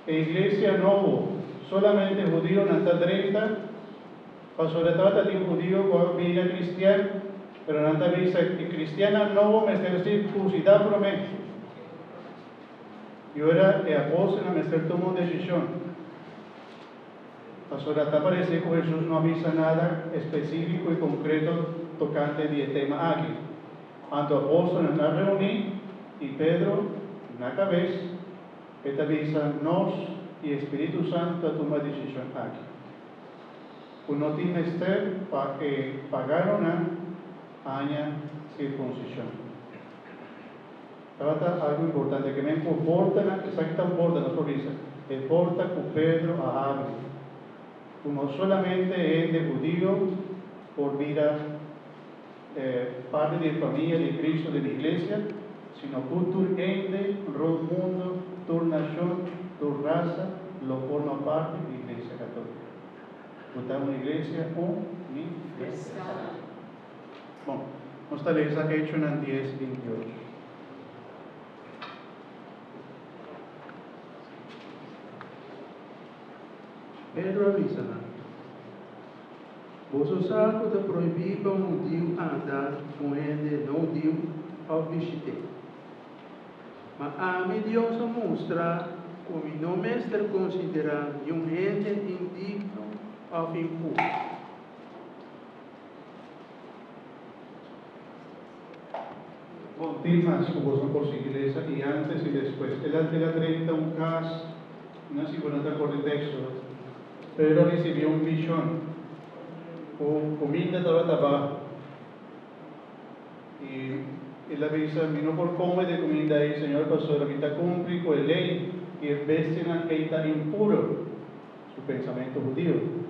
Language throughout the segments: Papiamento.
E iglesia nobo, solamente hudiunan ta drenta, pasobra tabata tin hudiu ku a bira kristian, pero nan ta bisa e kristiannan nobo mester sirkunsidá promé. I ora e apòstelnan mester tuma un desishon. Pasobra ta parese ku Hesus no a bisa nada espesífiko i konkreto tokante di e tema aki. Anto apòstelnan a reuní i Pedro, na kabes, E ta bisa, Nos i e Spiritu Santu a tuma e desishon aki, ku no tin mester pa e paganonan haña sirkunsishon. Tabata algu importante ke men ku portanan, esaki ta un porta, nos por bisa, e porta ku Pedro a habri, ku no solamente hende hudio por bira parti di e famia di Cristo den iglesia, sino cu tur hende rond mundo, tur nacion, tur rasa lo forma parti di Iglesia Catolica, cu ta un iglesia universal. Bon, nos ta lesa Hechonan dies, 28. Pedro a bisa nan, Boso sa ku ta prohibí pa un hudiu anda ku un hende no hudiu òf bishit'é. Ma ami Dios a mustra ku mi no mester konsiderá niun hende indigno òf impuru. Bon, tin mas ku boso por sigui lesa i antes i despues. El a el a drenta un kas, no si bo no ta acorda e teksto, Pedro a risibi un vishon ku kuminda tabata baho. I el a bisa, Mi no por kome di e kuminda ei, Señor, pasobra mi ta kumpli ku e lei i e bestianan ei ta impuro, su pensamentu hudiu.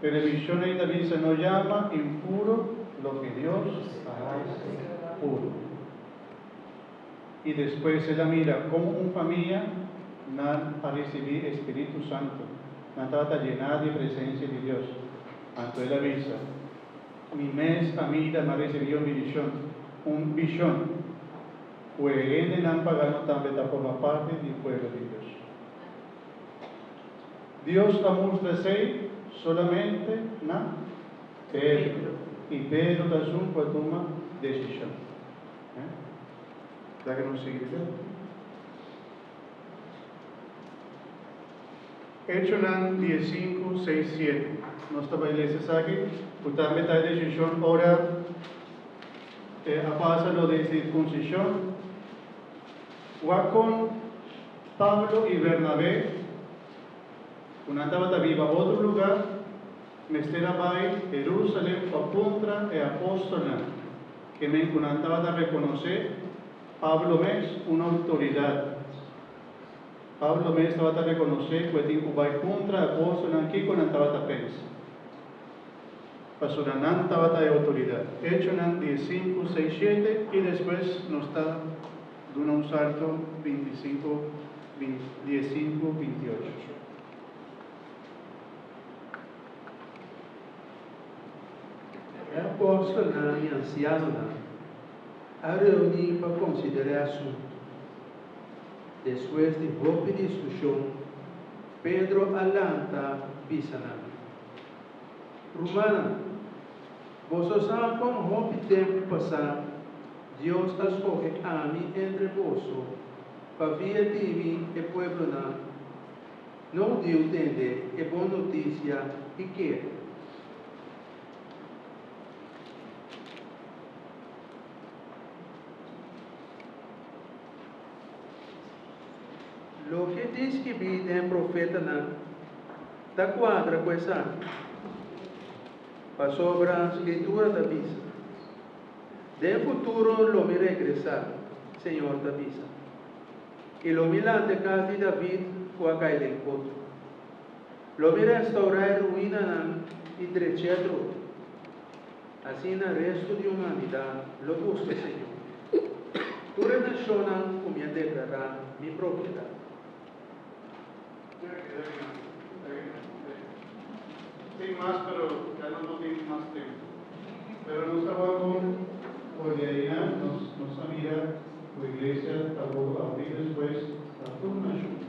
Pero e vishon ei ta bisa, No yama impuro loke Dios a hasi puro. I despues el a mira kon un famia nan a risibí e spiritu santu. Nan tabata yená di e presensia di Dios. Anto el a bisa, Mi mes a mira, mi a risibí un bidishon, un vishon, ku e hendenan pagano tambe ta forma parti di e pueblo di Dios. Dios a mustra esei solamente na Pedro, i Pedro ta esun ku a tuma desishon. Laga nos sigui dilanti. Echonan 15, 6, 7. Nos ta bai lesa esaki, ku tambe ta e desishon ora a pasa lo di sirkunsishon. Wak kon Pablo i Bernabé, ku nan tabata biba otro lugá, mester a bai Herúsalèm pa puntra e apòstelnan. Ke men ku nan tabata rekonosé Pablo mes un outoridat. Pablo mes tabata rekonosé ku e tin ku bai kontra e apòstelnan kiko nan tabata pensa, pasobra nan tabata e outoridat. Echonan 15, 6, 7 i despues nos ta duna un salto 25, 15, 28. E apòstelnan i ansianonan a reuní pa konsiderá e asuntu. Despues di hopi diskushon, Pedro a lanta bisa nan, Rumannan, boso sa kon hopi tempu pasá Dios a skohe ami entre boso pa via di mi e pueblonan no hudiu tende e bon notisia i kere. Loke tin skibí den e profetanan ta kuadra ku esaki, pasobra Skritura ta bisa, Den futuro lo mi regresá, Señor ta bisa, i lo mi lanta e kas di David ku a kai den otro. Lo mi restourá e ruinanan i drech'é atrobe. Asina resto di humanidat lo buska Señor. Tur e nashonnan ku mi a deklará mi propiedat. Tin mas pero ya nos no tin mas tempu. Pero nos ta wak con for di ayinan nos nos a mira cu iglesia ta wou abri despues pa tur nashon.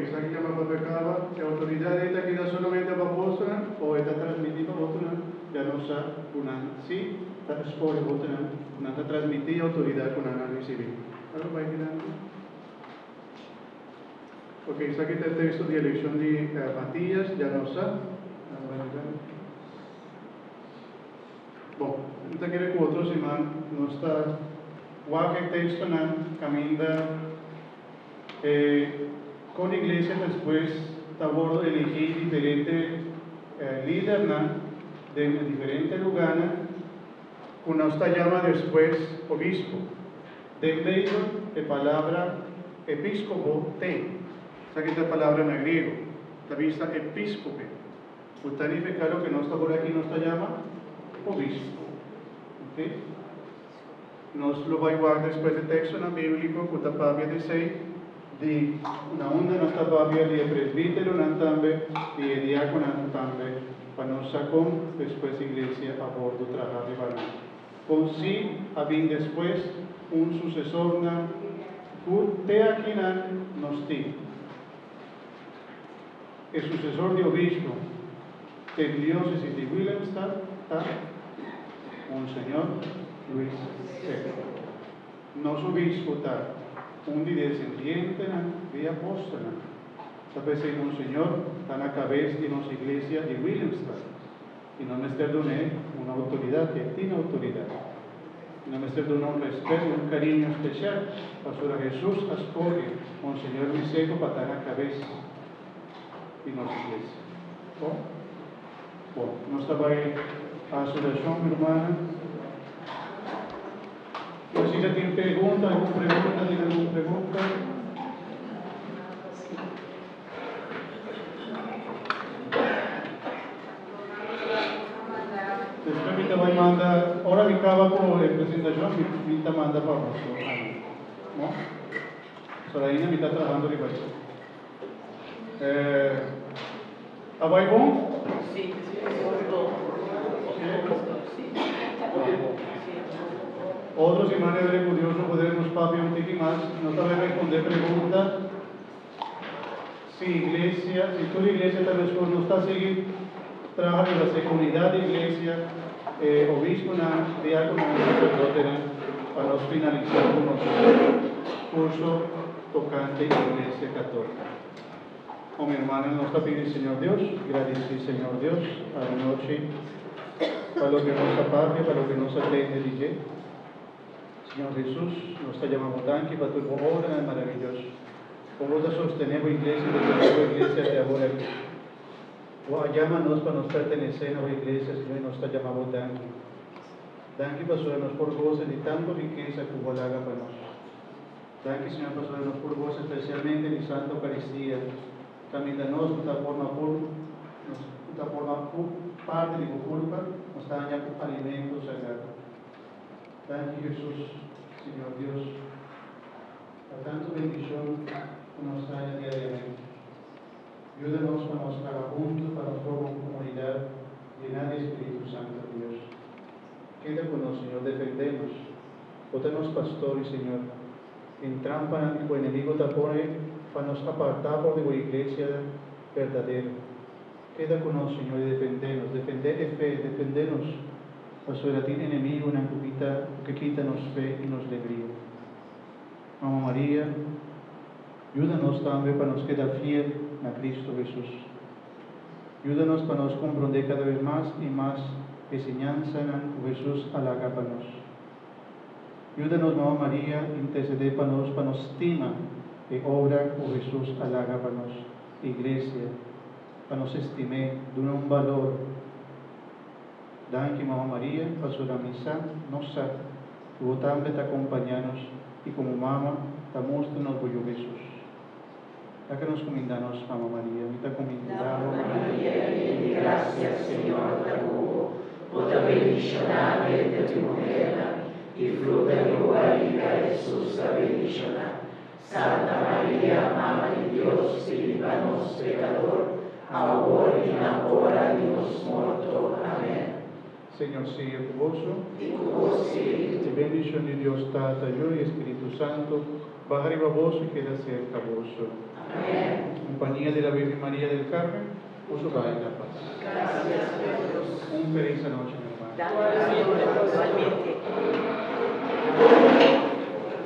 Esaki ya mi a papia kaba. E outoridat ei ta keda solamente pa apòstelnan òf e ta transmití pa otronan? Ya nos sa ku nan sí ta skohe otronan ku nan ta transmití e outoridat ku nan a risibí. Algo bai dilanti? Ok, esaki ta e teksto di elekshon di Matias, ya nos sa. Algo bai dilanti? Bon, mi ta kere ku otro siman nos ta wak e tekstonan kaminda e kon iglesia despues ta wordo eligí diferente lidernan den e diferente lugánan ku nos ta yama despues obispo. Den Beibel e palabra episkopo ten, esaki ta e palabra na griego, ta bisa episkope. Ku ta nifiká loke nos ta por aki nos ta yama obispo. Ok? Nos lo bai wak despues e tekstonan bíbliko ku ta papia di esei, di na unda nos ta papia di e presbíteronan tambe i e diákonan tambe, pa nos sa kon despues iglesia a wòrdu traha riba nan. Kon si a bin despues un susesornan ku te akinan nos tin. E susesor di obispo den diósesis di Willemstad ta Monseñor Luis Secco. Nos obispo ta un di desendientenan di e apòstelnan. Ta p'esei Monseñor ta na kabes di nos iglesia di Willemstad i no mester dun'é un outoridat, e tin outoridat. I no mester duna un rèspèt i un kariño spesial pasobra Hesus a skohe Monseñor Luis Secco pa ta na kabes di nos iglesia. Bon, bon, nos ta bai hasi orashon, mi rumannan. Pero si ta tin pregunta, algun pregunta, tin algun pregunta? Despues mi ta bai manda, ora mi kaba ku e presentashon, mi ta manda pa boso aña. No? Pasobra ainda mi ta trahando riba esei. Eh, a bai bon? Sí, bon. Sí? Otro siman e ku Dios lo poder nos papia un tiki mas. Nos ta bai responde pregunta. Si iglesia, si tur iglesia ta meskos, nos ta sigui traha riba se unidat di iglesia, e obispunan, diakononan, saserdotenan, pa nos finalisá ku nos kurso tokante Iglesia Katólika. Bon, mi hermanonan, nos ta pidi Señor Dios, gradisí Señor Dios anochi pa loke nos a papia, pa loke nos a tende di dje. Señor Hesus, nos ta yama Bo danki pa tur Bo obranan maraviyoso. Kon Bo ta sostené Bo iglesia i defendé Bo iglesia te awor aki. Bo a yama nos pa nos pertenesé na Bo iglesia, Señor, i nos ta yama Bo danki. Danki pasobra nos por gosa di tantu rikesa ku Bo a laga pa nos. Danki, Señor, pasobra nos por gosa spesialmente di Santa Eukaristia, kaminda nos ku ta forma por nos ku ta forma parti di Bo kurpa, nos ta haña alimento sagrado. Danki Hesus, Señor Dios, pa tantu bendishon ku nos ta haña diariamente. Yuda nos pa nos traha huntu pa nos forma un komunidat yená di e Spiritu Santu di Dios. Keda ku nos, Señor, defendé nos. Bo ta nos Pastor i Señor. Den trampanan ku enemigu ta pone pa nos apartá for di bo iglesia berdadero. Keda ku nos, Señor, i defendé nos. Defendé e fe, defendé nos, pasobra tin enemigunan ku kita ku ke kita nos fe i nos legria. Mama Maria, yuda nos tambe pa nos keda fiel na Cristo Hesus. Yuda nos pa nos komprondé kada bes mas i mas e siñansanan ku Hesus a laga pa nos. Yuda nos, Mama Maria, intersedé pa nos pa nos stima e obra ku Hesus a laga pa nos. Iglesia, pa nos estim'é, duna un balor. Danki Mama Maria, pasobra mi sa, nos sa, ku bo tambe ta kompañá nos i komo mama ta mustra nos bo Yu Hesus. Laga nos kumindá nos Mama Maria. Mi ta kumindá bo, Mama Maria, yen di grasia, Señor ta ku bo. Bo ta bendishoná entre tur muhernan, i fruta di bo barika, Hesus, ta bendishoná. Santa Maria, Mama di Dios, pidi pa nos pekador, awor i na ora di nos morto. Amen. Señor sea ku boso. I ku bo spiritu. E bendishon di Dios Tata, Yu i Spiritu Santu baha riba boso i keda serka boso. Amèn. Kompania di la Virgen Maria del Carmen, boso bai na pas. Gracias a Dios. Un felis anochi, mi ruman. Danki, Señor. Igualmente.